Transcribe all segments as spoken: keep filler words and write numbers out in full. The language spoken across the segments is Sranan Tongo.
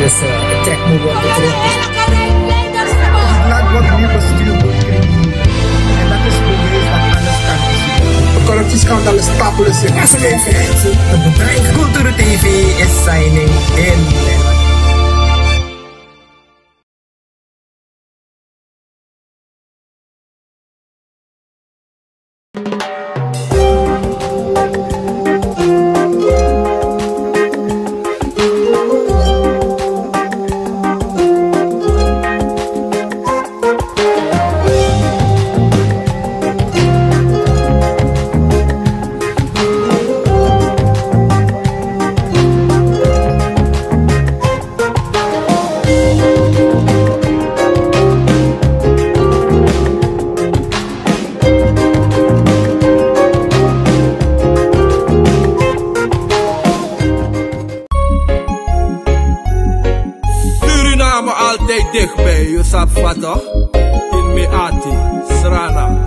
Laat wat nieuwe stuur wordt gecreëerd. En dat is bewijs dat alles kan. Corruptieskandaal is stapelen. Cultuur T V is signing in. Suriname altijd dichtbij, je sabi toch? In Meati, Srana.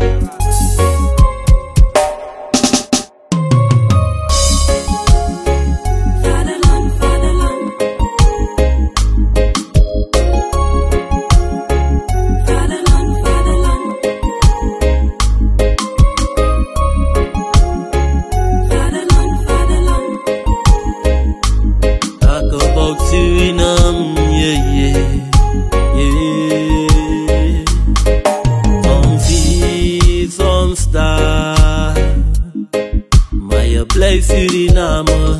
Talk about Suriname, yeah, yeah, yeah. Soms hier, soms daar. Maar je blijft Suriname.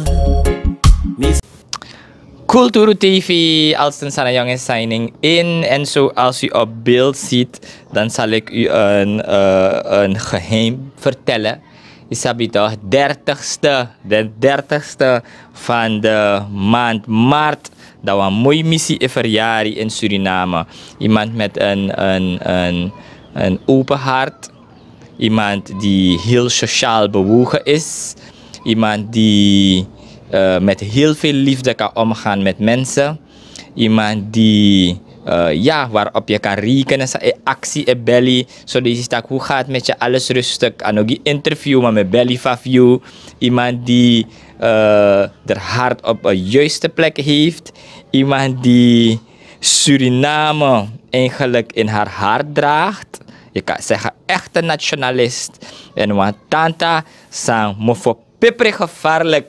Kulturu T V, Alston Sanayong is signing in. En zoals u op beeld ziet, dan zal ik u een, eh, een geheim vertellen. U sabi toch, dertigste, de dertigste van de maand maart, dan wan moi misi e verjari in Suriname. Iemand met een, een, een, een open hart. Iemand die heel sociaal bewogen is. Iemand die, eh, met heel veel liefde kan omgaan met mensen. Iemand die, eh, ja, waarop je kan rekenen, san e aksi, e beli. So disi taki: hoe gaat met je? Alles rustig? A no gi interview, maar mi e beli fu a fu yu. Iemand die, eh, er hart op een juiste plek heeft. Iemand die Suriname eigenlijk in haar hart draagt. Je kan zeggen, echte nationalist. En wan tanta san mofo pepri gevaarlijk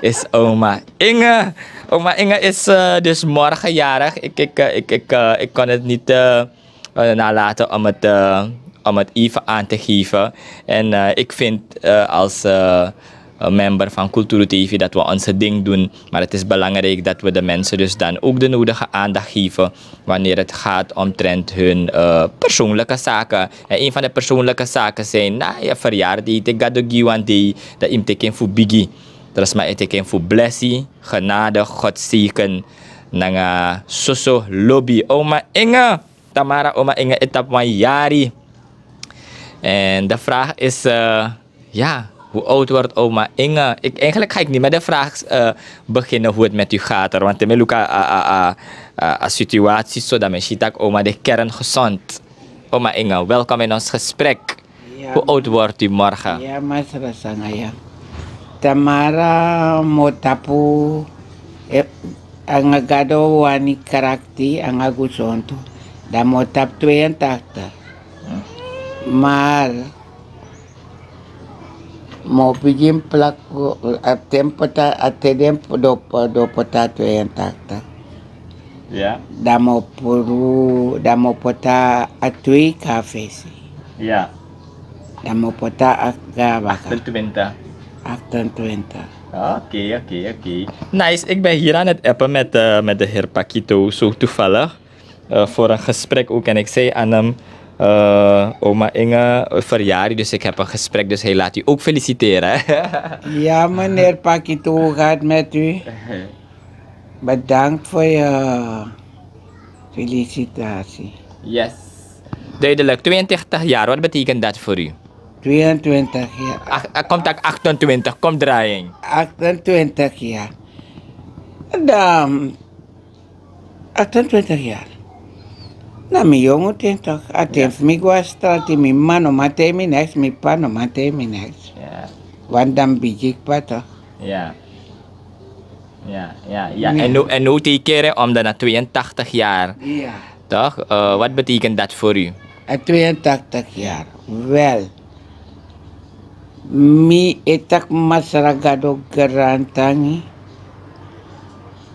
is oma Inge. Oma Inge is, eh, dus morgen jarig. Ik, ik, eh, ik, ik, eh, ik kon het niet, eh, eh, nalaten om het, eh, om het even aan te geven. En, eh, ik vind, eh, als, eh, een member van Kulturu T V dat we onze ding doen. Maar het is belangrijk dat we de mensen dus dan ook de nodige aandacht geven wanneer het gaat omtrent hun, eh, persoonlijke zaken. En een van de persoonlijke zaken zijn, na, je verjaardag, te gado gi wan dei, dan yu mus teki en fu bigi. Trasma e teki en fu blesi, genade, God zegen, nanga soso lobi. Oma Inge, tamara oma Inge e tapu wan yari. En de vraag is, eh, ja, hoe oud wordt oma Inge? Ik, eigenlijk ga ik niet met de vraag, eh, beginnen hoe het met u gaat, hoor. Want te mi luku a, a, a, a, a situatie so, dan mi si taki oma de kerngezond. Oma Inge, welkom in ons gesprek. Ja. Hoe oud wordt u morgen? Ja, masra sanga, ya. Tamara mi o tapu, eh, anga Gado wani krakti, anga gusontu. Dan mi o tapu tweeëntachtig. Maar mi o bigin plak, a tempo ta, a te den do, do poti tweeëntachtig. Ja. Dan mi o puru, dan mi o poti a twee kafesi. Ja. Dan mi o poti a gaba. Achtentwintig. Achtentwintig. Oké, oké, oké. Nice, ik ben hier aan het appen met, eh, met de heer Pakito, zo toevallig. Eh, voor een gesprek ook. En ik zei aan hem, eh, oma Inge, eh, verjaardag, dus ik heb een gesprek, dus hij laat u ook feliciteren. Ja, meneer Pakito, hoe gaat het met u? Bedankt voor je felicitatie. Yes. Duidelijk, tweeëntwintig jaar, wat betekent dat voor u? Tweeëntwintig jaar. Ach-, eh, komt dat achtentwintig, komt draaien. Achtentwintig jaar. Dan Achtentwintig jaar. Na mi yongu ten toch. A ten fu mi go na strati, mi m'ma no man taigi mi niks, mi p'pa no man taigi mi niks. Ja. Want dan bigi kba toch. Ja. Ja, ja, ja. En nu, en nu teken omdat na tweeëntachtig jaar. Ja. Toch? Eh, wat betekent dat voor u? En tweeëntachtig jaar. Wel. Mi e taki Masra Gado grantangi,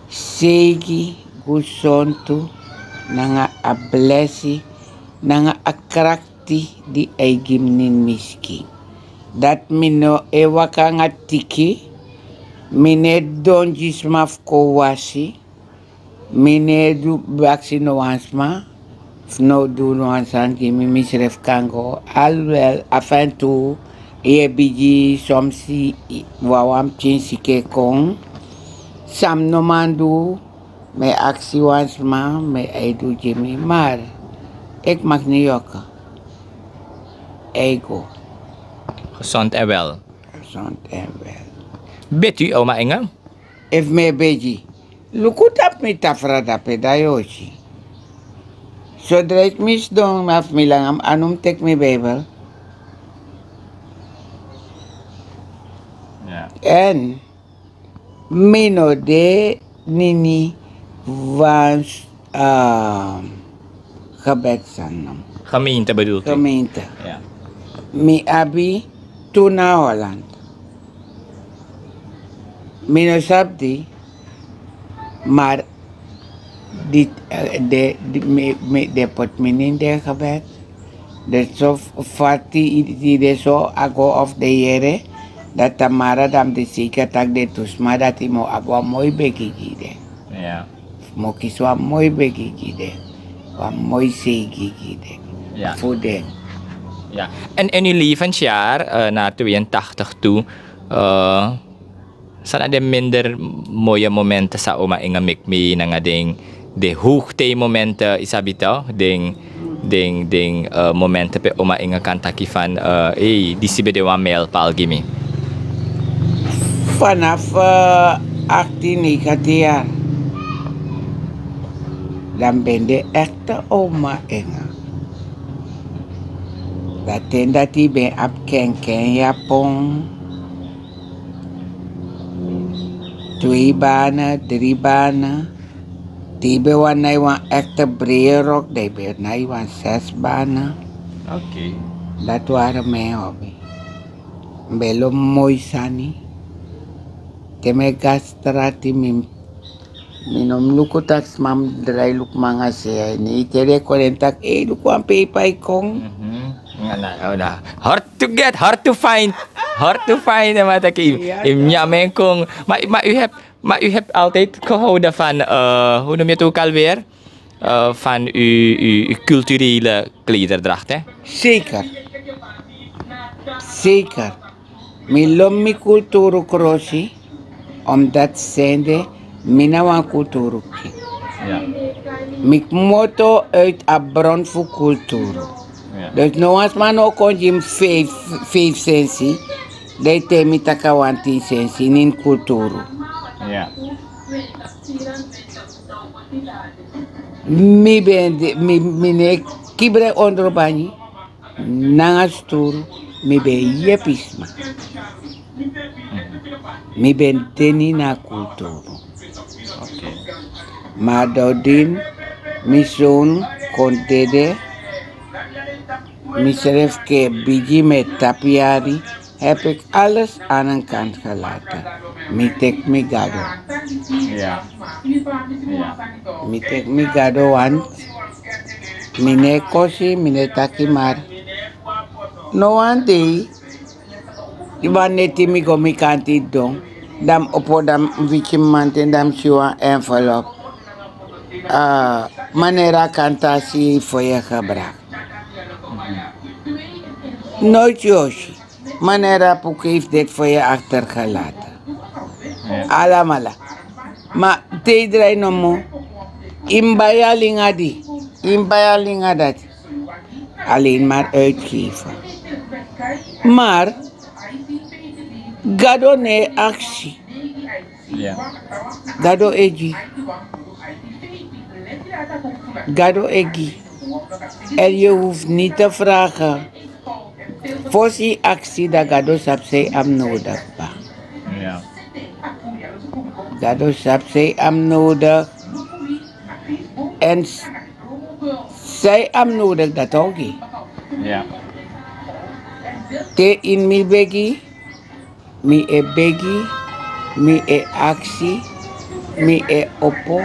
seigi, gesontu, nanga a blesi, nanga a krakti di a e gi mi na ini mi skin. Dati mi no e waka nanga tiki, mi no e don gi sma fu kon wasi, mi no e du, aksi no wan sma fu no du no wan sani gi mi, misrefi kan go. Alwel, af en toe yu e bigi somsi, wawan pikin siki e kon, san mi no man du, mi e aksi wan sma, mi e du gi mi, maar ik mag niet jokken. Ego. Gezond en wel. Gezond en wel. Beti, oma Inge? Efu mi e begi, luku tapu mi tafra dape, dan yu o si. Sodra yu si mi sidon na fu mi langa, mi anu mus teki mi Bijbel. Ja. En mi no de na ini wan, eh, gebedssani. Gemeente bedoelt u? Gemeente. Ja. Mi abi tu na Holland. Mi no sabi di, maar di, eh, de, di, mi, mi, den poti mi na ini den gebed. Dus so fati di de so a go of de yere, dan tamara dan mi de zeker taki den tu sma dati mi o abi wan moi begi gi den. Ja. Mi o kisi wan moi begi gi den. Wan moi seigi gi den. Ja. Fu den. Ja. En in uw levensjaar, eh, naar tweeëntachtig toe, eh, san na den minder mooie momenten san oma Inge meki mee, nanga den, den hoogtijmomenten, yu sabi toch, den, den, den, eh, momenten pe oma Inge kan taki van, eh, hey, disi ben de wan mijlpaal gi mi? Vanaf, eh, achttien, negentien jaar. Dan ben de echte oma Inge. Dan ten dati ben abi kenken yapon. Twee banen, drie banen. Te yu ben wani nai wan echte brede rok, dan yu ben nai wan zes banen. Oké. Dati wari mi en hobby. Mi ben lobi moi sani. Te mi e go na strati, mi, mi no mus luku taki sma mus drai luku mi nanga sei. Nei, te den kon den taki, ei, luku wan peipa e kon. Mhm. Ja, na, oh, na. Hard to get, hard to find. Hard to find, ma taki, ja, efu mi nyan en kon. Maar, maar u hebt, maar u hebt altijd gehouden van, eh, hoe noem je het ook alweer? Eh, van uw, uw, uw culturele klederdracht, hè? Zeker. Zeker. Mi lobi mi kulturu krosi, omdat sende mi na wan kulturu pikin. Ja. Mi kmoto uit a bron fu kulturu. Ja. Dus no wan sma no kon gi mi vijf, vijf sensi, dan yu teki mi taki a wan tin sensi na ini kulturu. Ja. Mi ben de, mi, mi no e kibri ondro banyi nanga sturu, mi ben yepi sma. Mi ben de na ini a kulturu. Oké. Maar doordat mi zoon kon dede, mi srefi kon bigi, mi e tapu yari, heb ik alles aan een kant gelaten. Mi teki mi Gado. Ja. Ja. Mi teki mi Gado, want mi no e kosi, mi no e taki, maar no wan dei, yu wan neti mi go mi kanti didon, dan mi opo, dan mi wiki mi manten, dan mi si wan envelop. Ah, manera a kan tan si fu yu gebruik. Nooit yu o si. Manera a puku heeft dit voor je achtergelaten. Ja. Alamala. Ma te yu drai nomo, yu mus bai a linga di, yu mus bai a linga dati. Alleen maar uitgeven. Maar Gado no e aksi. Ja. Gado e gi. Gado e gi. En je hoeft niet te vragen. Fosi yu aksi, dan Gado sabi san yu abi nodig, pa. Ja. Gado sabi san yu abi nodig. En s- san yu abi nodig, dati o gi. Te ini mi begi, mi e begi, mi e aksi, mi e opo,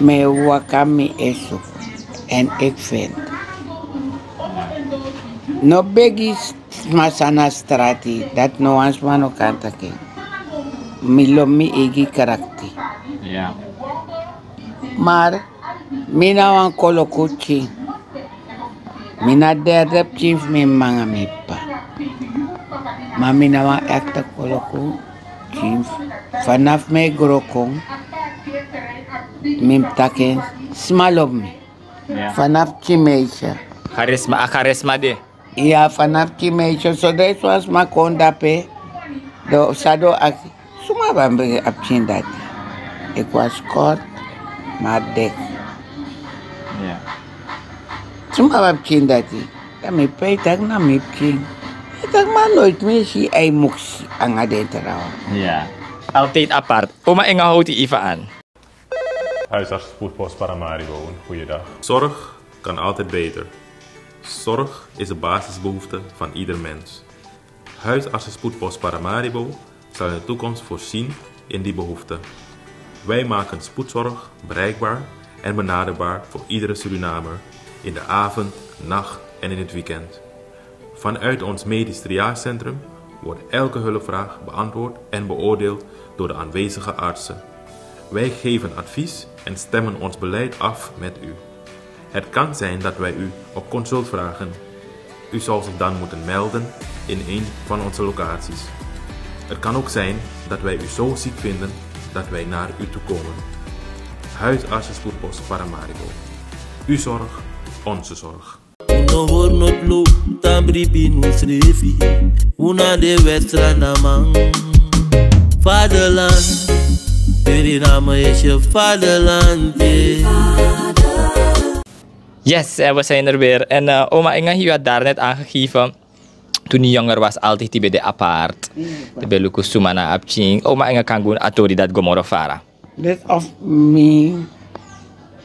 mi e waka, mi e suku. En ik vind. No begi sma san na strati, dati no wan sma no kan taki. Mi lobi mi eigi krakti. Maar mi na wan koloku pikin. Mi na derde pikin fu mi m'ma nanga mi p'pa. Ma mi na wan ekte koloku pikin. Fanafu mi e gro kon, mi mus taki en, sma lobi mi. Fanafu pikin meisje. Charisma, a charisma de. Ya, fanafu pikin meisje, so dati wan sma kon dape. Dan san den o aksi, suma ben a pikin dati? Eki wan skort, ma dik. Suma ben a pikin dati? Dan mi p'pa e taki na mi pikin. Mi taki ma noiti mi e si yu muksi nanga den trawan. Altijd apart. Oma Inge, houdt u even aan. Huisartsenspoedpost Paramaribo, een goede dag. Zorg kan altijd beter. Zorg is een basisbehoefte van ieder mens. Huisartsenspoedpost Paramaribo zal in de toekomst voorzien in die behoefte. Wij maken spoedzorg bereikbaar en benaderbaar voor iedere Surinamer in de avond, nacht en in het weekend. Vanuit ons medisch triagecentrum wordt elke hulpvraag beantwoord en beoordeeld door de aanwezige artsen. Wij geven advies en stemmen ons beleid af met u. Het kan zijn dat wij u op consult vragen. U zal zich dan moeten melden in een van onze locaties. Het kan ook zijn dat wij u zo ziek vinden dat wij naar u toe komen. Huisartsenspoedpost Paramaribo. Uw zorg, onze zorg. Un no hori noti low, un tan bribi in unsrefi. Un na de wèt Srandaman. Fatherland, Suriname is je fatherland, yeah. Yes, en we zijn er weer. En eh, oma Inge, yu had daarnet aangegeven, toen yu jonger was, altijd yu ben de apart. Yu ben luku suma na a pikin. Oma Inge kan go na a tori dati go moro fara. Dus of mi,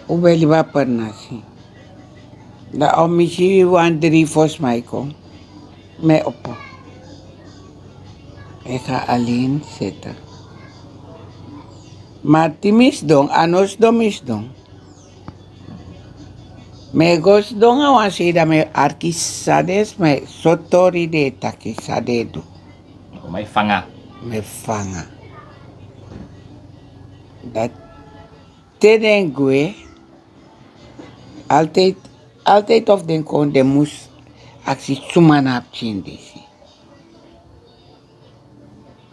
un ben libi a pernasi. Dan of mi si wan dri fosi mi e kon, mi e opo. Mi e sa alen sete. Ma te mi sidon, a no sidon mi sidon. Mi e go sidon a wan sei, dan mi e arki san den sma e, so tori den e taki, san den e du. Mi e fanga. Mi e fanga. Dati te den gwe, altijd, altijd of den kon, den mus aksi suma na a pikin disi.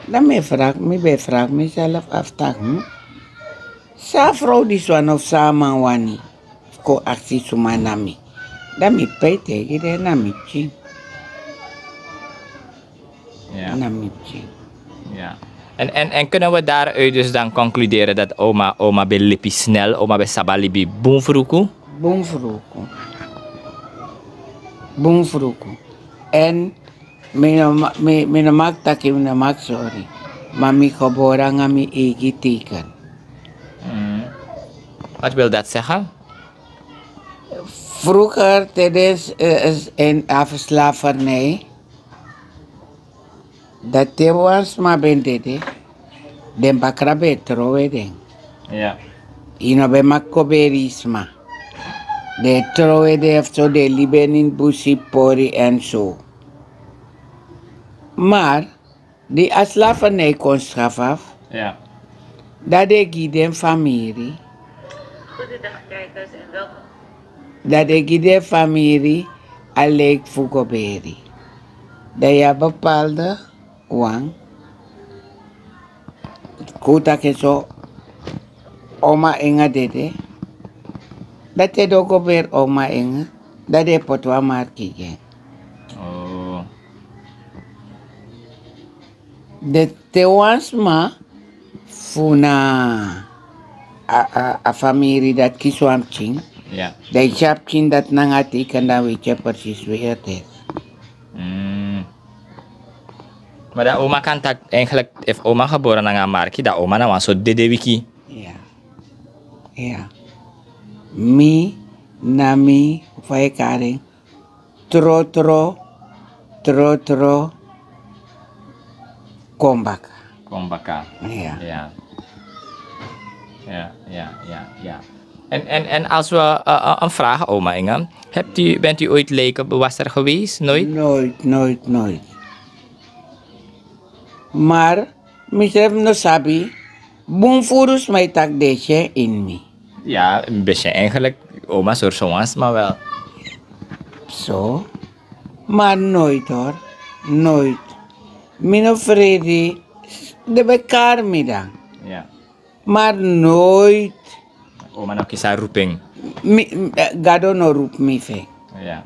Dan mi e vraag, mi ben e vraag miself af taki, hmm? San a frow disi wani of san a man wani fu kon aksi suma na mi? Dan mi p'pa e taigi den na mi pikin. Na mi pikin. En, en, en kunnen we daaruit dus dan concluderen dat oma, oma ben libi snel, oma ben sabi libi bun fruku? Bun fruku. Bun fruku. En mi no ma-, mi, mi no mag taki, mi no mag sori. Ma mi gebore nanga mi eigi teken. Wat wil dat zeggen? Vroeger, tijdens eh, eh, in a slavernij, dan te wan sma ben dede, den bakra ben e trowe den. Yu no ben mag koberi sma. Den e trowe den fu so, den e libi en ini busi pori en so. Maar di a slavernij kon schaf af, dan den e gi den famiri. Dan den e gi den famiri a lijk fu koberi. Dan yu abi bepaalde wan, kon un taki so, oma Inge dede. Dan te den o koberi oma Inge, dan den e poti wan marki gi en. Den te wan sma fu na a, a, a famiri dati kisi wan pikin, dan yu si a pikin dati nanga a teken, dan wi e tyari precies weri dati. Maar dan oma kan tak eigenlijk, efu oma gebore nanga a marki, dan oma na wan so dede wiki. Ya. Ya. Mi, na mi, fa e kari en, tro tro, tro tro, kon baka. Kon baka. Ya. Ya. Ja, ja, ja, ja. En, en, en als we uh, een vraag, oma Inge. Hebt u, bent u ooit lekenbewaster geweest? Nooit? Nooit, nooit, nooit. Maar, misref no sabi, bun furu smai tak deshe in mi. Ja, een beetje eigenlijk. Oma zorg zo was, maar wel. Zo. Maar nooit hoor. Nooit. Mi no fredi, de bekar mi dan. Ja. Maar nooit. Oma no kisi a roeping. Mi, eh, Gado no roep mi fe. Ja.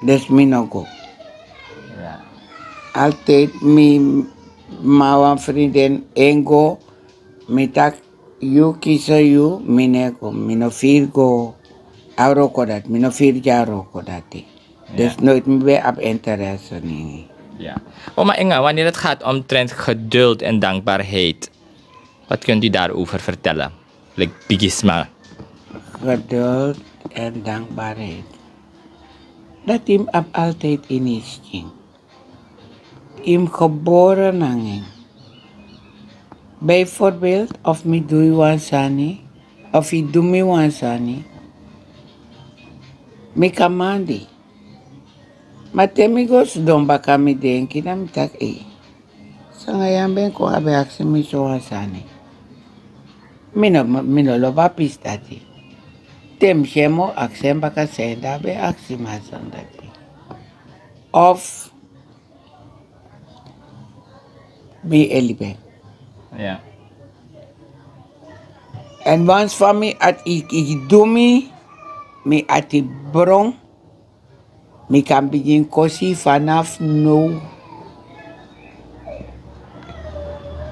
Dus mi no go. Ja. Altijd mi ma wan vriendin en go, mi tak yu kisi yu, mi no e go, mi no firi go a wroko dati, mi no firi gi a wroko dati. Dus nooit mi ben abi interesse nini. Ja. Oma Inge, wanneer het gaat omtrent geduld en dankbaarheid, wat kunt u daarover vertellen? Like bigisma. Geduld en dankbaarheid. Dat im abi altijd in yu skin. Im gebore nanga en. Bijvoorbeeld, of mi du yu wan sani, of yu du mi wan sani, mi kan mandi. Ma te mi go sidon baka mi denki, dan mi taki, ei, sanga ya ben kon a ben aksi mi so wan sani. Mi no, mi no lobi a pisi dati. Te mi si en mi o aksi en baka san en di a ben aksi mi a sani dati. Of mi e libi en. Ja. En wans fa mi ati, yu, yu du mi, mi ati bron, mi kan bigin kosi vanaf now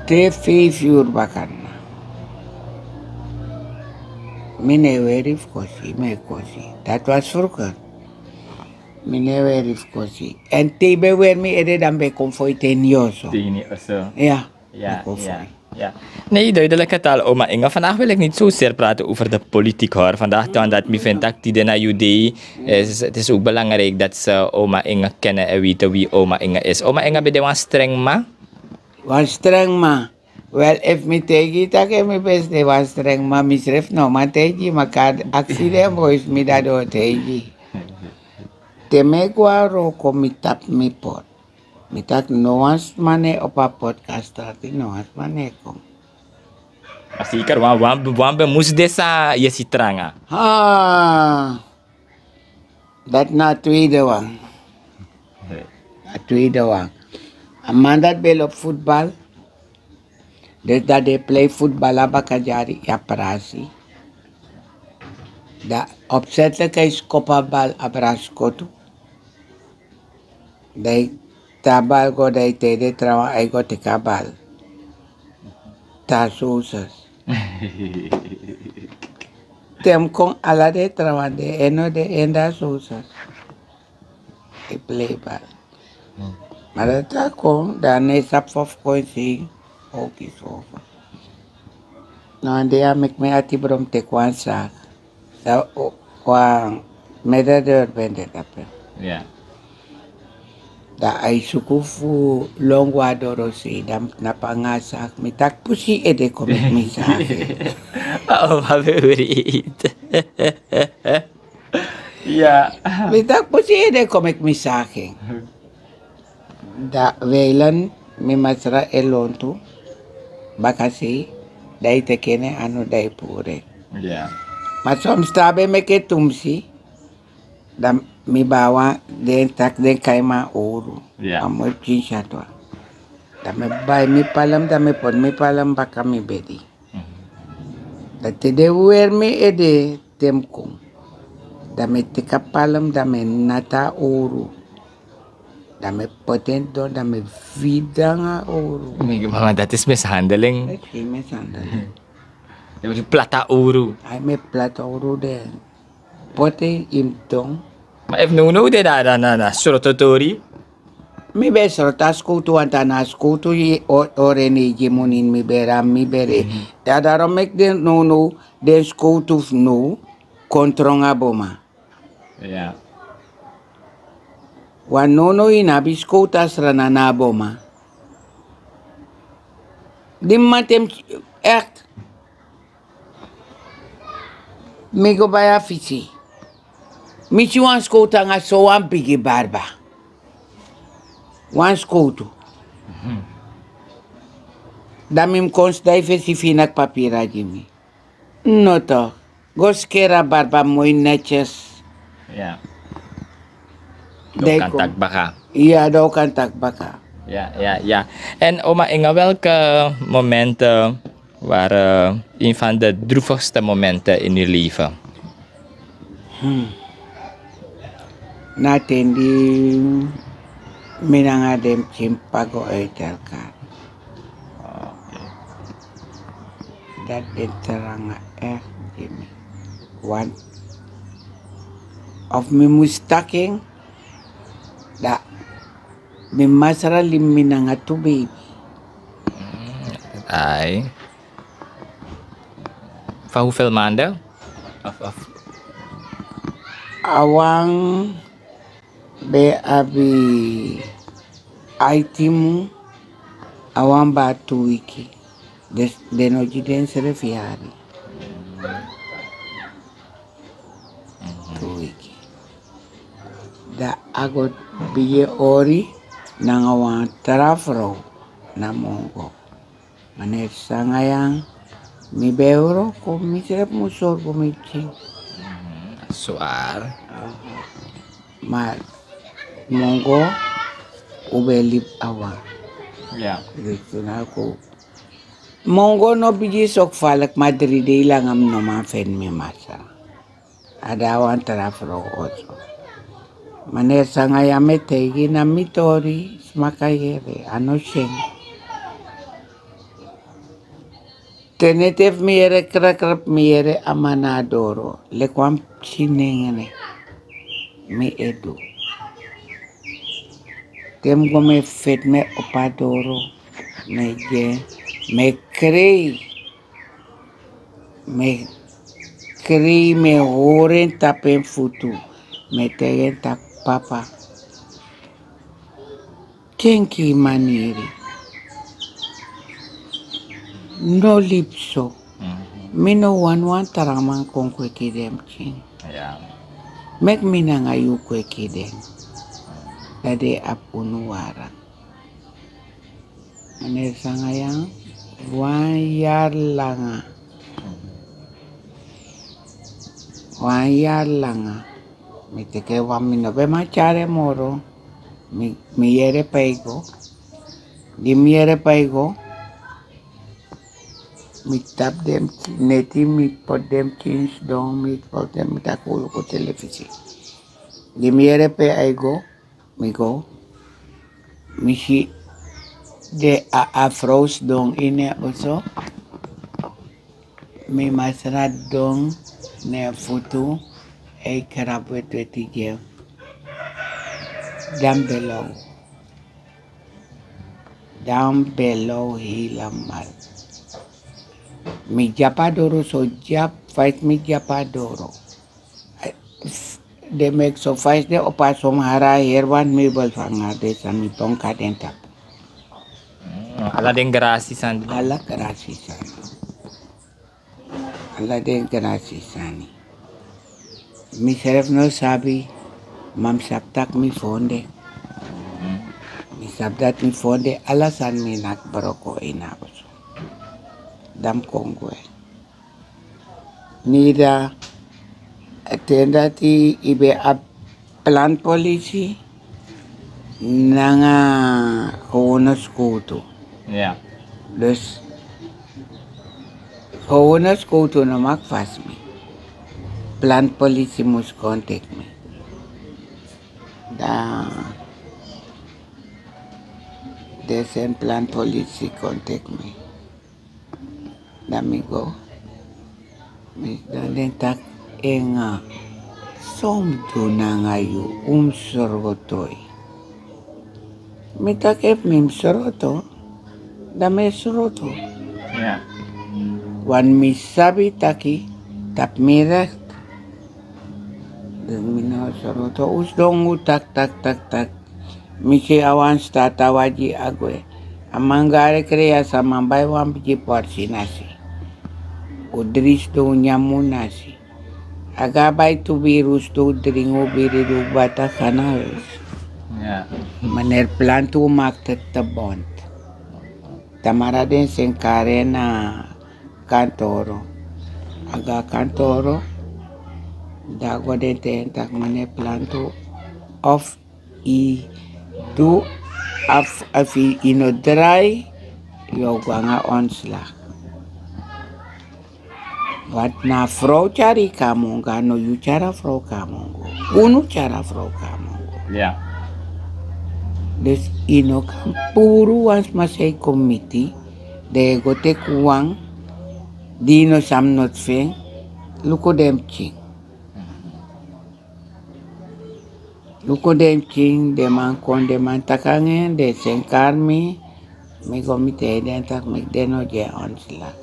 te vijf uur bakana. Mi no e weri fu kosi, mi e kosi. Dat was vroeger. Mi no e weri fu kosi. En te yu ben weri mi ede, dan mi ben kon fu yu te ini yu oso. Te ini yu oso. Ja. Ja, ja, ja. Nee, duidelijke taal, oma Inge. Vandaag wil ik niet zozeer praten over de politiek, hoor. Vandaag, dan dat mi vind dat die na U D is, het is ook belangrijk dat ze oma Inge kennen en weten wie oma Inge is. Oma Inge, ben je wan streng ma? Wan streng ma. Wel, efu mi taigi yu taki mi ben de wan streng ma, misrefi no man taigi yu, ma kan aksi den boi fu mi, dan den o taigi yu. Te mi e go na wroko, mi tapu mi pot. Mi taki no wan sma no e opo a pot kon na strati, no wan sma no e kon. A zeker, wan, wan, wan ben mus de san yesi tranga. Ha. Dati na a tweede wan. A tweede wan. A man dati ben lobi futbal. Dus dan den e plei futbal na baka dyari, yu abi prasi. Dan opzettelijk a e skopu a bal, a brasi kotu. Dan yu te a bal go, dan yu taigi den trawan a e go teki a bal. Te a sousas. Te mi kon, ala den trawan de, en no de, en de a sousas. E plei bal. Ma dati a kon, dan a no e sabi fa fu kon ini sei, oki sofa. No, a de ya meki mi ati bron, mi teki wan saki. Dan wan mededeur ben de dape. Ya. Dan a e suku fu lon go na dorosei, dan mi tnapu nanga a saki, mi taki: "Pusu yu ede kon meki mi saki." Oh, my favorite. Ya. Mi taki: "Pusu yu ede kon meki mi saki." Dan wijlen mi masra e lontu bakasei, dan yu teki en na yu anu, dan yu puru en. Ya. Ma son sani ben meki en tumsi, dan mi bawa den taki den kai mi a owru. Ya. A moi pikin syatu. Dan mi bai mi palm, dan mi poti mi palm baka mi bedi. Dan te den weri mi ede te mi kon, dan mi e teki a palm, dan mi e nati a owru. Dan mi e poti en don, dan mi e fidi nanga a owru. Mi mama, dat is mishandeling. Dat is geen mishandeling. Dan mi e plati a owru. Ai, mi e plati a owru, dan poti en ini mi don. Ma efu nownow de, dan na, na sroto tori. Mi ben srota skowtu, want a na skowtu ori en e gi moni ini mi bere, a mi bere. Ya, daarom meki den nownow, den skowtu fu now kon tron a boma. Want nownow yu no abi skowtu a Sranan na a boma. Di mi man te mi, echt, mi go bai a fisi. Mi si wan skowtu nanga so wan bigi barba. Wan skowtu. Dan mi mus kon sidon fesi fu yu naki papira gi mi. No toch. Go skeri a barba moi netjes. Dan yu kan taki baka. Ya, dan yu kan taki baka. En oma, in welke momenten waren een van de droevigste momenten in uw leven? Na ten di mi nanga den pikin p'pa go uit elkaar. Dati de tranga, echt gi mi. Want of mi mus taki en, dan mi masra libi mi nanga tu beibi. Van hoeveel maanden? A wan ben abi aiti mun, a wan ben abi tu wiki. Den no gi densrefi yari. Tu wiki. Dan a go bigin hori nanga wan tra frow na Mongo. Maneri Sangayan, mi ben e wroko, misrefi mus sorgu mi pikin. Zwaar. Ma Mongo, un ben libi a wan. Mongo no bigin so gevaarlijk, ma dri dei langa mi no man feni mi masra. A de a wan tra frow oso. Maneri Sangayan, mi e taigi yu na mi tori, sma kan yere, a no si en. Te neti efu mi yere krakrap, mi yere a man na a doro leki wan pikin nengre. Mi e du. Te mi go mi e feti, mi e opo a doro, mi e gi en, mi e krei. Mi e krei, mi e hori en tapu en futu. Mi e taigi en taki papa, kenki yu maniri. No libi so. Mi no wani wan tra man kon kweki den pikin. Meki mi nanga yu kweki den. Dan den abi unu wara. Maneri Sangayan, wan yari langa. Wan yari langa. Mi teki en wan, mi no ben man tyari en moro. Mi yere pe a e go. Di mi yere pe a e go, mi tapu den pikin neti, mi poti den pikin sidon, mi poti den, mi taki un luku telefisi. Di mi yere pe a e go, mi go. Mi si den, a frow sidon ini en oso. Mi masra sidon na en futu, e krabu wetweti gi en. Dan mi ben law. Dan mi ben law helemaal. Mi dyapu a doro so dyapu, fa ete mi dyapu a doro. Den meki so fa ete den opo a so, mi hari a heri wan meubel fu nanga den sani, mi bonka den tapu. Ala den grasi sani. Ala grasi sani. Ala den grasi sani. Misrefi no sabi, ma mi sabi taki mi fon den. Mi sabi dati mi fon den, ala sani mi naki broko ini a oso. Dan mi kon gwe. Nida, a ten dati yu ben abi plantpolisi nanga gewone skowtu. Dus gewone skowtu no mag vast mi. Plantpolisi mus kon teki mi. Dan den seni plantpolisi kon teki mi. Dan mi go. Mi sidon, den taki: Enga, san un mus du nanga yu? Un mus sorgo toi. Mi taki efu mi mus sroto, dan mi e sroto. Wan mi sabi taki tapu mi rekt. Dus mi no sroto. Un sidon un taki, taki, taki, taki. Mi si a wan stata wagi a gwe. A man go a rekrei a sama bai wan bigi porsi nasi. Un dri sidon un nyan un nasi. A go a bai tu biri un sidon un dringi un biri di un bata kana wes. Meneer Plantu maakte te bond. Tamara den seni kari en na kantoro. A go a kantoro. Dan a go den ten taki meneer Plantu of yu du, of yu no drai, yu o go nanga ontslag. Want na a frow tyari yu kon a mongo, a no yu tyari a frow kon a mongo. Unu tyari a frow kon a mongo. Dus yu no kan puru wan sma san yu kon miti, dan yu e go teki wan di yu no sabi noti fu en. Luku den pikin. Luku den pikin, den man kon, den man taki nanga en, den seni kari mi. Mi go mi taigi den taki meki den no gi en ontslag.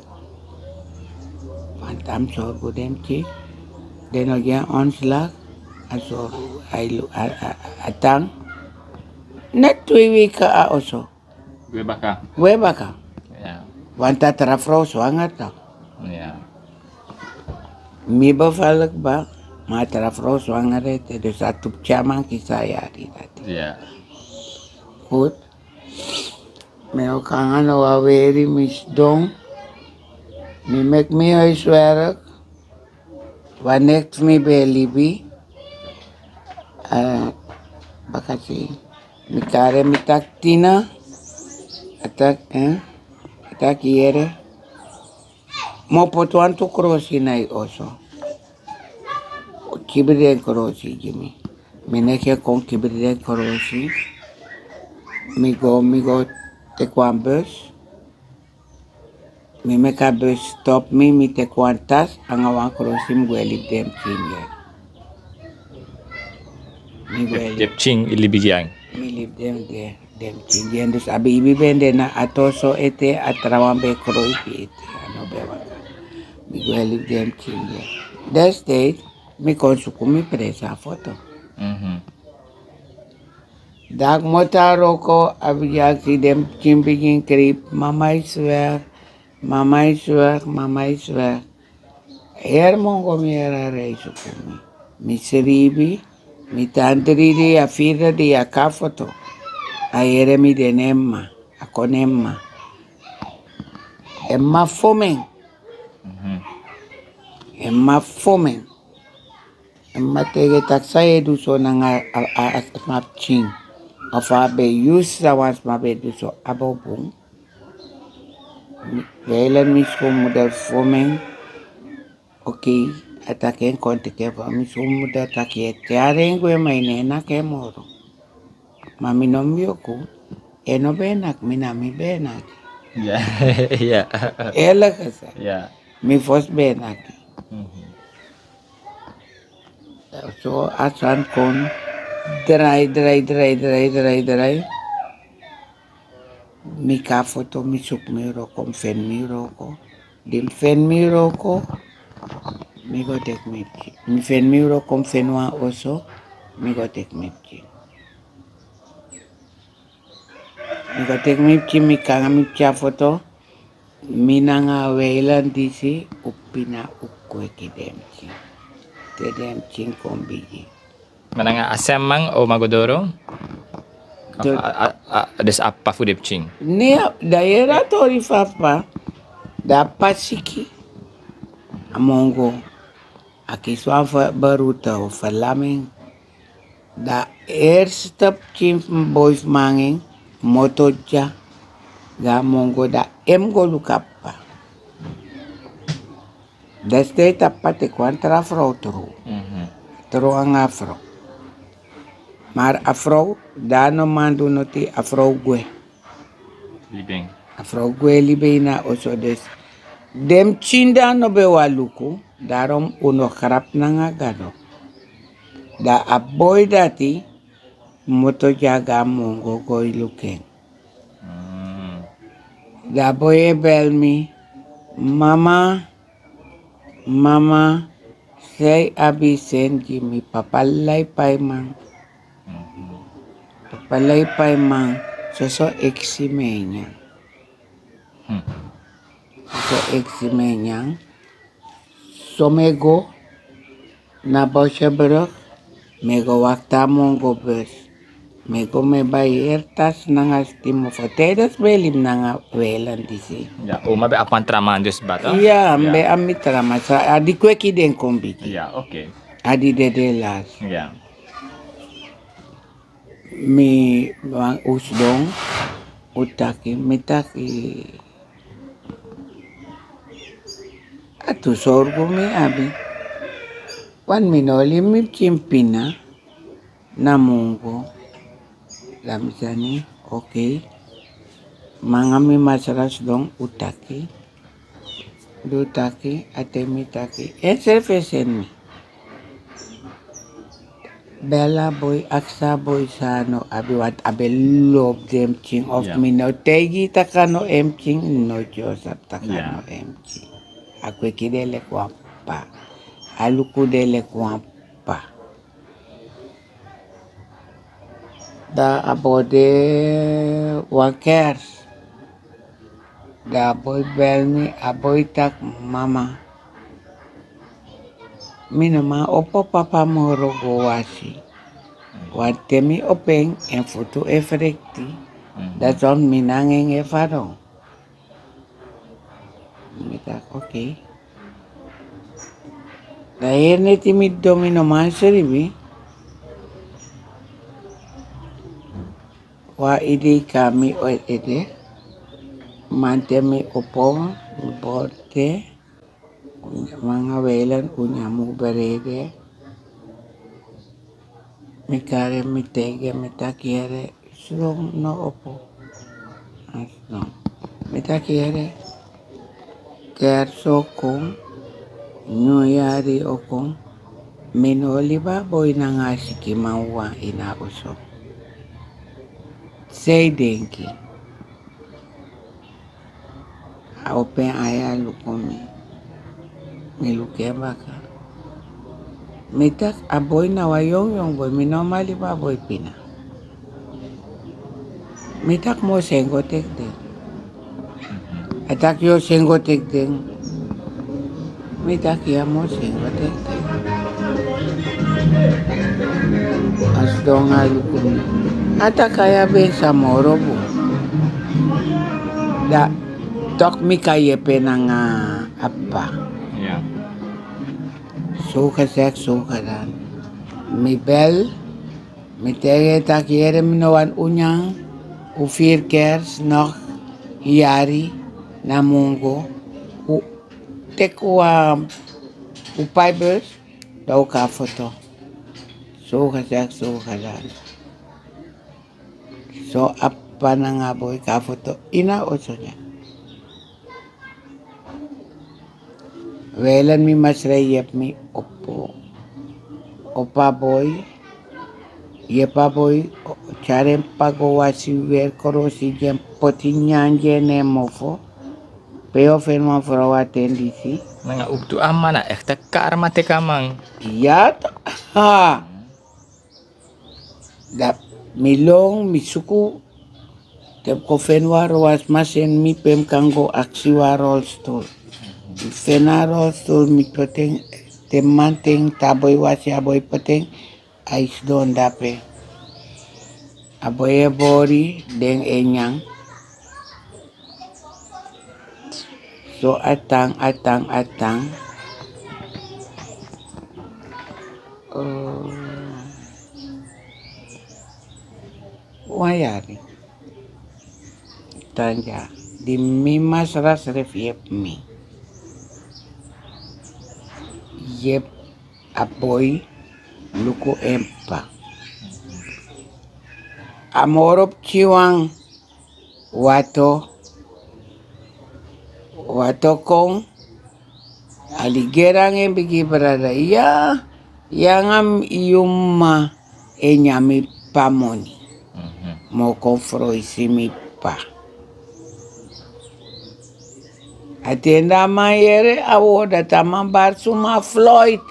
Want a mus sorgu den pikin. Den no gi en ontslag. A sorgu, a tan. Net twee weken a oso. Gwe baka. Gwe baka. Want a tra frow swanger toch. Mi bevallen kba, maar a tra frow swanger ete, dus a tu pikin a man kisi a yari dati. Goed. Mi o kon nanga no wan weri, mi sidon. Mi meki mi huiswerk. Wan nicht fu mi ben e libi. Bakasei. Mi kari en, mi taki Tina. A taki, eh? A taki yere. Mi o poti wantu krosi na yu oso. Kibri den krosi gi mi. Mi neki e kon kibri den krosi. Mi go, mi go teki wan bus. Mi meki a bus stop mi, mi teki wan tas nanga wan krosi, mi gwe libi den pikin gi en. Mi gwe libi den pikin, yu libi gi en. Mi libi den gi en, den pikin gi en. Dus a beibi ben de na a toso ete, a trawan ben krosi ete, a no ben waka. Mi gwe libi den pikin gi en. Destijds mi kon suku mi prensa foto. Dan a kmoto a wroko, a bigin aksi, den pikin bigin kreipi: mama is weg, mama is weg, mama is weg. Heri mongo mi yere a rei suku mi. Mi sribi, mi tan dri dei, a vierde dei a kon a foto. A yere mi de na en mma, a kon na en mma. En mma fon mi en. En mma fon mi en. En mma taigi en taki san yu e du so nanga a, a, a sma pikin. Of a ben use san wan sma ben du so, a bo bun. Weilen, mi schoonmoeder fon mi en. Oké, a taki en kon teki en. Mi schoonmoeder taki yu e tyari en gwe, ma yu no e naki en moro. Ma mi no mus yoku. En no ben e naki mi, na mi ben e naki. Eerlijk gezegd. Mi fosi ben e naki. So a sani kon drai, drai, drai, drai, drai, drai. Mi kon a foto, mi suku mi wroko, mi feni mi wroko. Di mi feni mi wroko, mi go teki mi pikin. Mi feni mi wroko, mi feni wan oso, mi go teki mi pikin. Mi go teki mi pikin, mi kon nanga mi pikin a foto. Mi nanga a Weilen disi, un pina, un kweki den pikin. Te den pikin kon bigi. Ma nanga a srefi man o man go doro? Dus a p'pa fu den pikin? Nee, dan yere a tori fu a p'pa. Dan a p'pa siki. A mongo. A kisi wan beroerte of verlamming. Dan a eerste pikin fu mi boi fu mi nanga en, moto dya. Go a mongo, dan en mus go luku a p'pa. Destijds a p'pa teki wan tra frow tru. Tru nanga a frow. Maar a frow, dan a no man du noti, a frow gwe. A frow gwe libi en na oso, dus den pikin dan no ben wani luku, daarom un no grap nanga Gado. Dan a boi dati, Moto dyaga mongo go e luku en. Mm. Dan a boi e bel mi, mama, mama, san yu abi seni gi mi? Papa lai paiman. Mhm. Papa lai paiman, soso eksi mi e nyan. Hmm. Soso eksi mi e nyan. So mi e go na Bosjebrug, mi e go wakti a mongo bus. Mi e go, mi e bai heri tasi nanga skin mofo. Tijdens mi e libi nanga Weiland disi. Ya, o, ma ben abi wan tra man dus baka? Ya, mi ben abi mi tra man. Sa, a di kweki den kon bigi. Ya, oké. A di dede lasi. Ya. Mi wani, un sidon, un taki, mi taki, a tu sorgu mi abi. Want mi no o libi mi pikin pina na mongo. Dan mi sani, oké. Mi nanga mi masra sidon, un taki. Di un taki, a ten mi taki, ensrefi e seni mi. Bel a boi, aksi a boi san a no abi, want a ben lobi den pikin. Of mi no taigi yu taki a no en pikin, no, yu o sabi taki a no en pikin. A kweki de leki wan p'pa. A luku de leki wan p'pa. Dan a bo de wan kersi. Dan a boi bel mi, a boi taki, mama, mi no man opo papa moro go wasi. Want te mi opo en, en futu e frekti. Mhm. Dati wan mi nanga en e fadon. Mi taki, oké. Dan heri neti mi didon, mi no man sribi. Wan idei kon na mi ede. Mamanten mi opo, mi bori te. Mi nanga Weiland, un nyan, un brede. Mi kari en, mi taigi en, mi taki, yere, sidon, no opo. A sidon. Mi taki, yere, kersi o kon, nyun yari o kon, mi no o libi a boi nanga a sikiman wawan ini a oso. San yu denki? A opo en ain, a luku mi. Mi luku en baka. Mi taki, a boi na wan yongu yongu boi, mi no man libi a boi pina. Mi taki, mi o seni go teki den. A taki, yu o seni go teki den? Mi taki, ya, mi o seni go teki den. A sidon, a luku mi. A taki, a ya ben sa moro bun. Dan toku mi kan yepi en nanga a p'pa. Ya. So gezegd, so gedaan. Mi bel, mi taigi en taki, yere, mi no wani un nyan, un firi kersi, nog yari na mongo, un teki wan, un pai bus, dan un kon na foto. So gezegd, so gedaan. So a p'pa nanga a boi kon na foto ini a oso dya. Weiland, mi masra, yepi mi opo. Opo a boi, yepi a boi, o, tyari en p'pa go wasi, weri krosi gi en, poti nyanyan gi en na en mofo. Pe yu o feni wan frow a ten disi? Nanga un tu a man, na echte karma teki a man. Ya, to. Ha. Dan mi lon, mi suku, te mi kon feni wan ro-, wan sma seni mi pe mi kan go aksi wan rolstoel. Mi feni a rolstoel, mi poti en, te mamanten te a boi wasi, a boi poti en, a e sidon drape. A boi e bori, den e nyan. So a tan, a tan, a tan. Oh. Wan yari. Tan dya. Di mi masra srefi yepi mi. Yepi a boi luku en p'pa. A moro pikinwan, wato, wato kon, a ligeri nanga en bigi brada. Ya, yu nanga yu mma e nyan mi p'pa moni. Mi o kon froisi mi p'pa. A ten di a man yere a word dati a man bari suma, Floyd.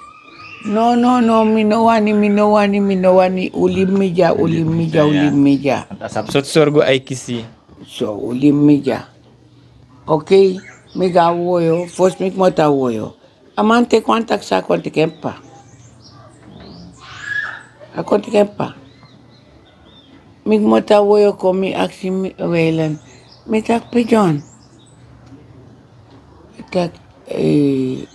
No no no, mi no wani, mi no wani, mi no wani. Un libi mi dya, un libi mi dya, un libi mi dya. A sabi sortu sorgu a e kisi. So un libi mi dya. Okei. Mi go a woyo, fosi mi kmoto a woyo. A man teki wan taksi, a kon teki en p'pa. A kon teki en p'pa. Mi kmoto a woyo kon, mi aksi mi Weilen. Mi taki, Pijon. Taki,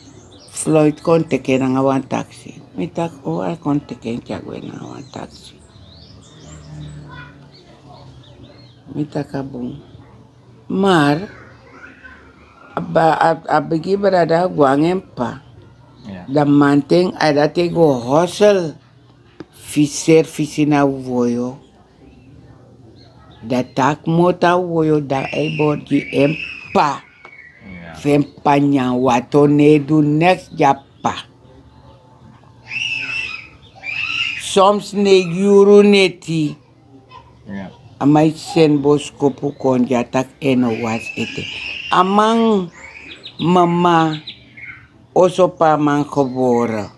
Floyd kon teki en nanga wan taksi. Mi taki, o, a kon teki en tyari gwe nanga wan taksi. Mi taki a bun. Mar a bigi brada go nanga en p'pa. Dan manten a dati e go hosel fu seri fisi na woyo. Dan te a kmoto a woyo, dan a e bori gi en p'pa. Fu en p'pa nyan wato, no e du neks gi a p'pa. Soms neigi yuru neti. A man e seni boskopu kon dya taki en no wasi ete. A man mama, oso pe a man gebore.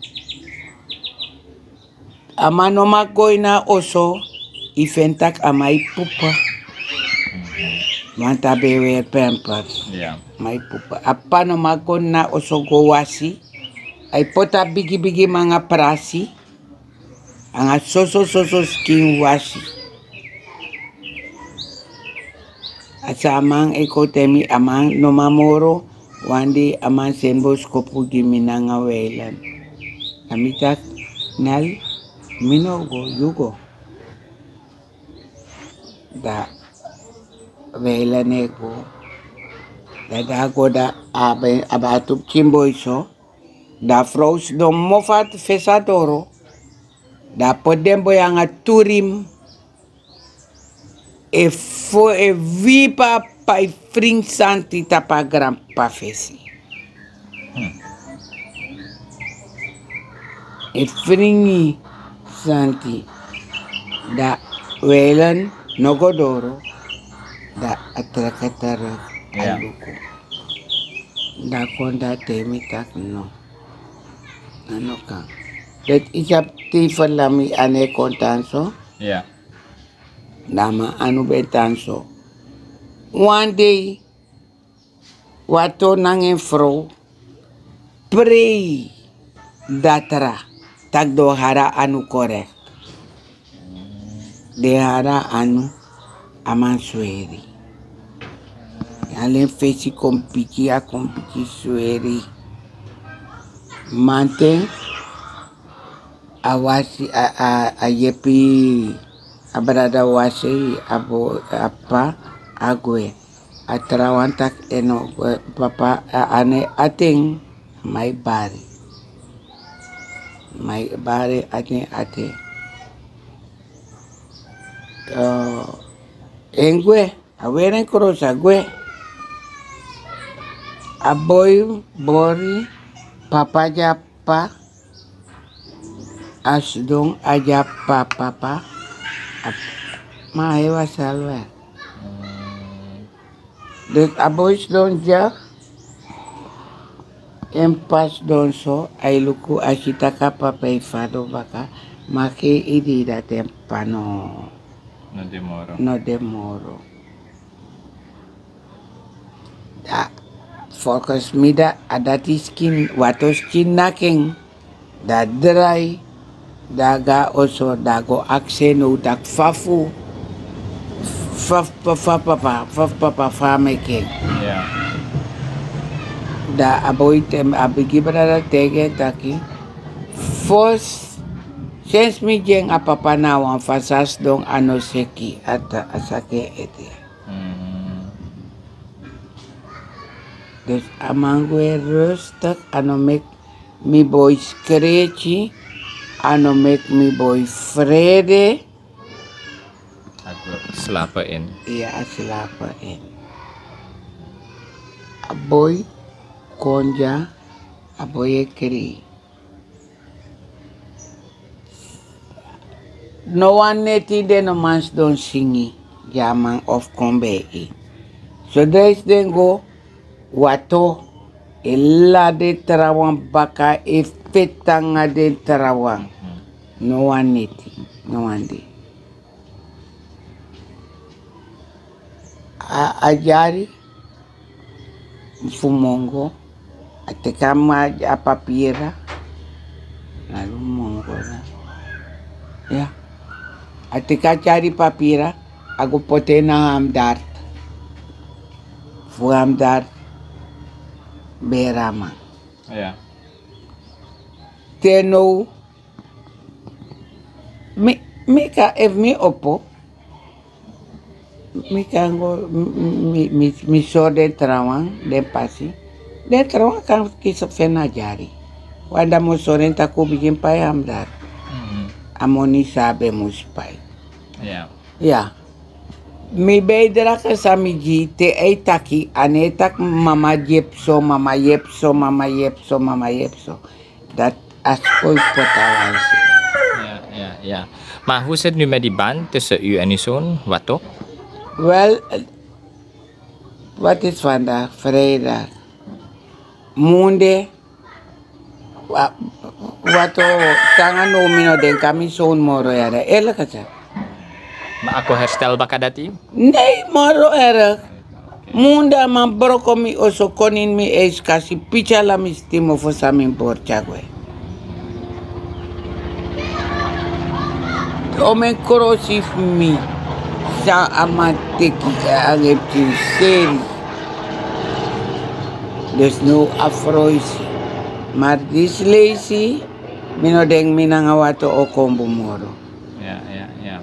A man no man go ini a oso, i feni taki a man e pupu. Want a ben e weri pampers. A man e pupu. A p'pa no man go ini a oso go wasi. A e poti a bigi bigi manga prasi. Anga soso soso skin wasi. A san a man e kon teki mi, a man no man moro. Wan dei a man seni boskopu gi mi nanga Weilen. A mi taki, Nel, mi no go, yu go. Dan Weilen e go. Dan a go, dan a ben abi tu pikin boi so. Dan a frow sidon mofu a fesi a doro. Dan a poti den boi nanga tu rim. E fo, e wipi a p'pa, e fringi santi tapu a granp'pa fesi. E fringi santi. Dan Weilen no go doro. Dan a trek a terug, a luku. Dan a kon dati, mi taki no. A no kan. Dati i sabi te yu ferla mi anu e kon tan so. Dan a man anu ben tan so. Wan dei, Wato nanga en frow prei datra taki den o hari a anu correct. Den hari a anu, a man sweri. Alen fesi kon piki, a kon piki sweri. Manten a wasi, a, a, a yepi a brada wasi a bo, a p'pa, a gwe. A trawan taki en no, eh, papa, a, a no e ati en, a man e bari. A man e bari, ati en, ati en. Eh, en gwe, a weri en krosi, a gwe. A boi bori, papa dya p'pa, a sidon a dya p'pa, papa, a, ma a e wasi alwel. Dus a boi sidon dya, en p'pa sidon so, a e luku, a si taki a papa e fadon baka, ma kei idi dati en p'pa no, no de moro. No de moro. Da, volgens mi da, a dati skin, wato skin naki en, da drai, da go a oso, da go aksi en now taki fa fu, fa, fa, fa papa, fa papa, fa a meki en. Ya. Da a boi ten, a bigi brada taigi en taki, fosi, sensi mi gi en a papa na wan fasi a sidon a no seki, a ta, a saki en ete. Mhm. Dus a man gwe rustig, a no meki mi boi skreti, a no meki mi boi frede. A go slapen in. Ya, a slapen in. A boi kon dya, a boi e kri. No wan neti den no man sidon singi gi a man of kon ben e. Sodra esi den go, wato e lari den trawan baka, e feti nanga den trawan. No wan neti, no wan de. A, a dyari fu mongo, a teki a ma-, a papira. Na du mongo na. Ya. A teki a dyari papira, a go poti en na Hamdard. Fu Hamdard beri a man. Ya. Te now, mi, mi kan, efu mi opo, mi kan go, mi, mi, mi, mi sori den trawan, den pasi. Den trawan kan kisi feni na dyari. Wan dei mi o sori en taki un bigin pai Hamdard. Mhm. A moni san a ben musu pai. Ya. Ya. Mi bijdrage san mi gi te a e taki, a no e taki mama yepi so, mama yepi so, mama yepi so, mama yepi so. Dati a skoi poti a wan se. Ja, ja, ja. Maar hoe zit het nu met die band tussen u en uw zoon, Wato? Wel, wat is vandaag? Vrijdag. Maandag. Wa-, Wato, te nanga now mi no denki a mi zoon moro erg. Eerlijk gezegd. Maar a kon herstel baka dati? Nee, moro erg. Maandag a man broko mi oso, kon ini mi ijskasi, piki ala mi skin mofo, san mi bori tyari gwe. Omeni krosi fu mi san a man teki, nanga en pikin seri. Dus now a froisi. Maar disi leisi, mi no denki mi nanga Wato o kon bun moro. Ja, ja, ja.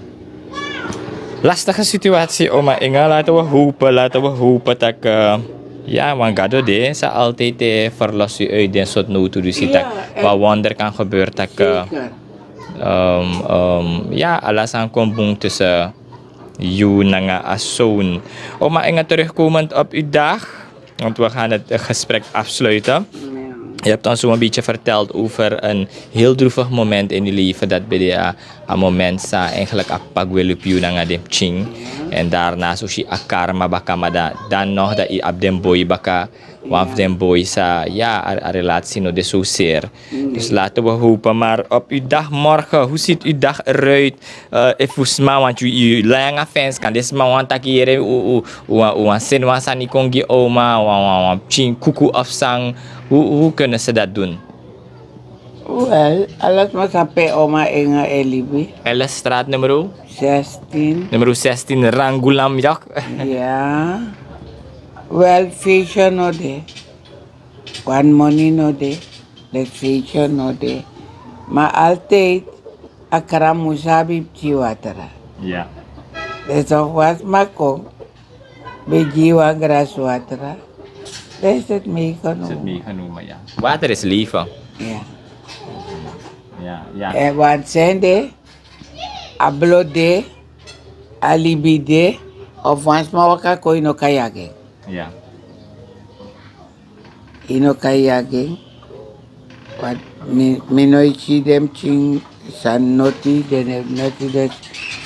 Lastige situatie, oma Inga. Laten we hopen, laten we hopen dat, eh, ja, want Gado de zal altijd, eh, verlossen uit den soort noodtoestand. Ja, echt. Wat wonder kan gebeuren, dat, eh, zeker. Ehm, ehm, ja, alles aankomt boem tussen you nanga a zoon. Oma Inga, terugkomend op uw dag. Want we gaan het, eh, gesprek afsluiten. Ja. Je hebt ons zo een beetje verteld over een heel droevig moment in je leven. Dat ben je, eh, een moment sa eigenlijk a pagwelu piu nanga den pikin. Ja. En daarnaast aussi a karma baka, maar da-, dan nog dat je op den boy baka. Ja. Want den boy sa, ja, a, a relatie no de zo zeer. Dus laten we hopen. Maar op uw dag morgen, hoe ziet uw dag eruit? Eh, efu sma, want yu, yu lai nanga fans, kan den sma wani taki yere, u, u, u, u wani seni wan sani kon gi oma, wan, wan, wan pikin kuku of san. Hoe, hoe kunnen ze dat doen? Wel, ala sma sabi pe oma Inga e libi. Ellestraat nummer? Zestien. Nummer zestien, Rangulam, ja. Ja. Wel, feestje no de. Wan moni no de, den feestje no de. Ma altijd a kram musu abi pikin watra. Ja. Dus of wan sma kon, ben gi wan graswatra. Dan is het meegenomen. Is het meegenomen, ja. Water is leven. Ja. Ja, ja. En wan sende, a blo de, a libi de, of wan sma waka kon, yu no kan yagi en. Ja. Yu no kan yagi en. Want mi, mi no e si den pikin san noti, den e noti, dus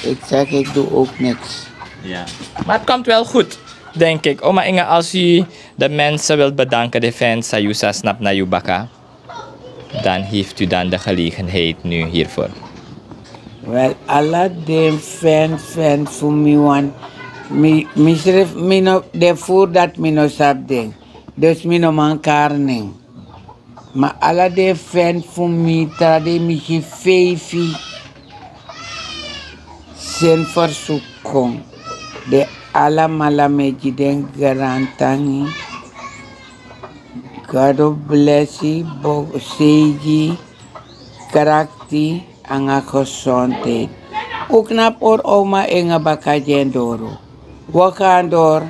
ik zeg, ik doe ook niks. Ja. Maar het komt wel goed, denk ik. Oma Inga, als u de mensen wilt bedanken, de fans, san yu sa snapu na yu baka, dan heeft u dan de gelegenheid nu hiervoor. Wel, ala den fan, fan fu mi wan, mi, misrefi, mi no, den furu dati mi no sabi den. Dus mi no man kari nen. Ma ala den fan fu mi, tra dei mi si feifi seni verzoek kon. Den alamala, mi e gi den grantangi. Gado blesi, bo-, seigi, krakti, nanga gezondheid. Un knapu hori oma Inga baka gi en doro. We gaan door.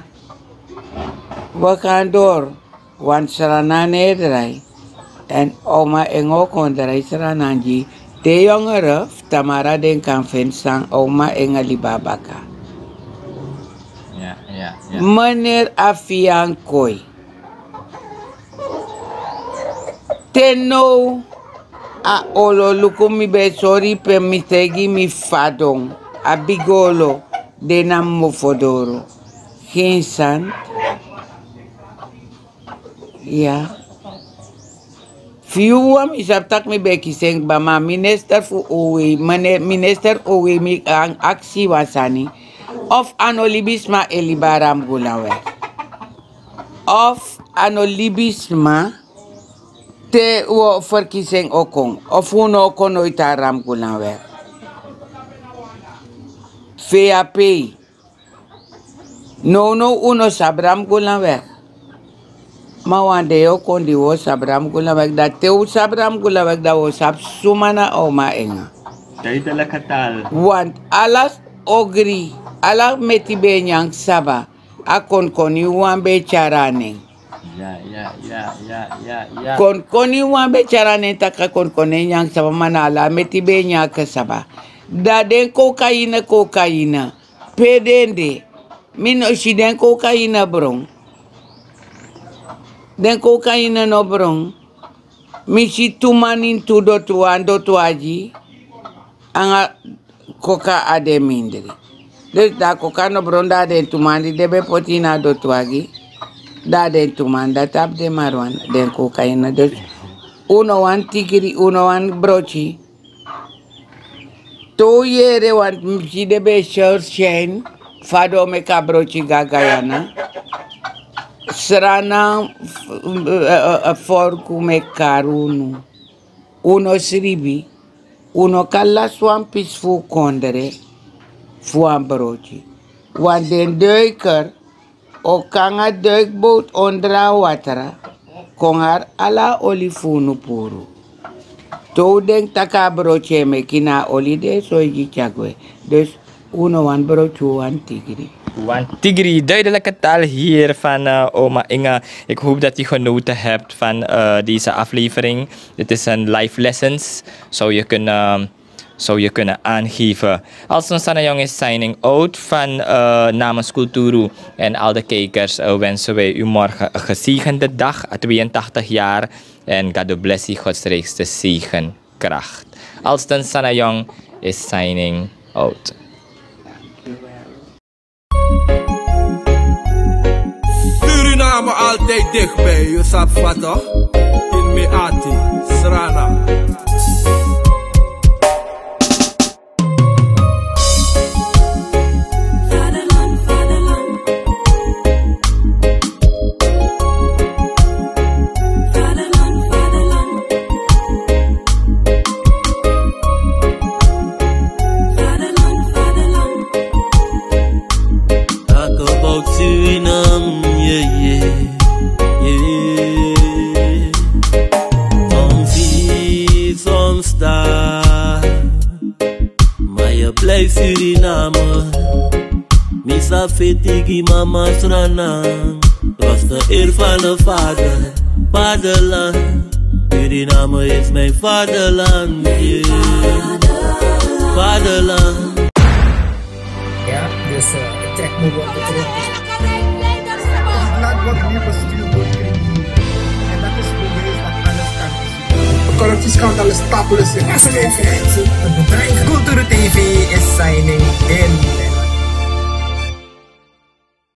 We gaan door. Want Sranan e drai. En oma Inga o kon drai Sranan gi den yongere fu Tamara, den kan feni san oma Inga libi baka. Ja, ja, ja. Meneer Afiankoi. Te now A olo luku mi ben e sori pe mi taigi mi fadon. A bigi olo de na mi mofo doro. Gen sani. Ya. Fu yu wawan mi sabi tak' mi ben e kisi en kba, ma minister fu owei, mene-, minister owei mi aksi wan sani. Of a no libisma e libi a Ramgulanweg? Of a no libisma te wi o ferkisi en o kon? Of un no o kon noiti a Ramgulanweg? Fe a pei. Nownow un no sabi Ramgulanweg. Ma wan dei o kon di wi o sabi Ramgulanweg. Dan te un sabi Ramgulanweg, dan wi o sabi suma na a Oma Enga. Duidelijke taal. Want ala ogri, ala meti ben e nyan ksaba, a konkoni wawan ben e tyari a nen. Ya, ya, ya, ya, ya, ya. Konkoni wawan ben e tyari a nen, tak' a konkoni e nyan ksaba, ma na ala meti ben e nyan ksaba. Dan den kokaina, kokaina, pe den de? Mi no si den kokaina bron. Den kokaina no bron. Mi si tu man ini tu doti, wan doti wagi anga koka a de mindri. Dus dan a koka no bron, dan den tu man di den ben poti ini a doti wagi, dan den tu man dati abi den marijuana, den kokaina. Dus un no wani tigri, un no wani broti. Te un yere, want mi si den ben e sori syen fa den o meki a broti go na Guyana. Sranan, f-, eh, eh, eh, forku meki kari unu. Un no sribi, un no kan lasi wan pisi fu un kondre fu wan broti. Want den duiker o kon nanga duikboot ondro a watra, kon hari ala a oli fu unu puru. Te un denki tak' a broti e meki, na a oli den e soigi tyari gwe. Dus un no wani broti, un wani tigri. Wan tigri, duidelijke taal hier van, eh, Oma Inga. Ik hoop dat u genoten hebt van, eh, deze aflevering. Dit is een live lessons, zou je kunnen, zou je kunnen aangeven. Alston Sanayong is signing out van, eh, namens Kulturu en al de kijkers, eh, wensen wij u morgen een gezegende dag, eh, tweeëntachtig jaar. En God bless u, Gods rijkste zegen, kracht. Alston Sanayong is signing out. Suriname altijd dichtbij, je sabi fa toch? In mi ati, Sranan. Talk about Suriname, yeah, yeah, yeah. Soms hier, soms daar. Maar je blijft Suriname. Mi sa feti gi mama Sranan. Was de eer van de vader, vaderland. Suriname is mijn vaderland, yeah. Vaderland. Ja, dus, eh, ik trek mijn woorden terug. Laat wat meer bestuur wordt. En dat is bewijs dat alles kan. Corruptieschandaal is stapelen. Culturu T V is signing in.